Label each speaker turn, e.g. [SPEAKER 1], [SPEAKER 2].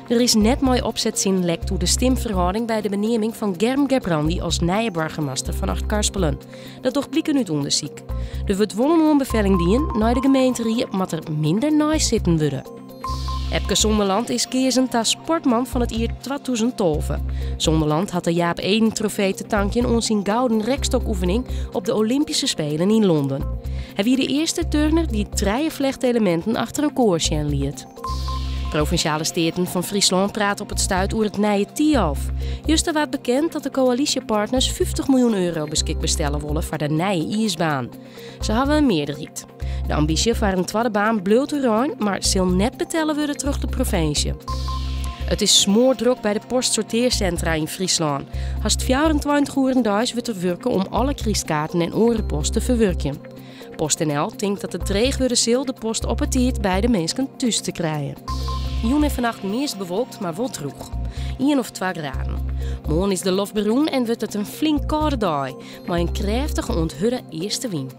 [SPEAKER 1] Der is net mei opsetsin lekt oer de stimferhâlding by de beneaming fan Germ Gerbrandy as nije boargemaster fan Achtkarspelen. Dat docht bliken út ûndersyk. Der wurdt wol in oanbefelling dien, nei de gemeenterie moat der minder neisitten wurde. Epke Zonderland is keazen ta sportman fan it jier 2012. Zonderland hat de Jaap Eden Trofee te tankjen oan syn gouden rekstokoefening op de Olympyske Spelen yn Londen. Hy wie de earste turner dy't trije flechteleminten achter elkoar sjen liet. Provinsjale Steaten fan Fryslân prate op it stuit oer it nije Thialf. Juster waard bekend dat de koalysjepartners 50 miljoen euro beskikber stelle wolle foar de nije iisbaan. Se hawwe in mearderheid. De ambysje foar in twadde baan bliuwt oerein, mar sil net betelle wurde troch de provinsje. It is smoardrok by de postsortearsintra yn Fryslân. Hast 24 oeren deis wurdt der wurke om alle krystkaarten en oare post te ferwurkjen. PostNL tinkt dat it dreech wurde sil de post op 'e tiid by de minsken thús te krijen. Jûn en fannacht meast bewolkt, mar wol drûch. Ien of twa graden. Moarn is de loft berûn en wurdt it in flink kâlde dei, mei in krêftige oant hurde eastewyn.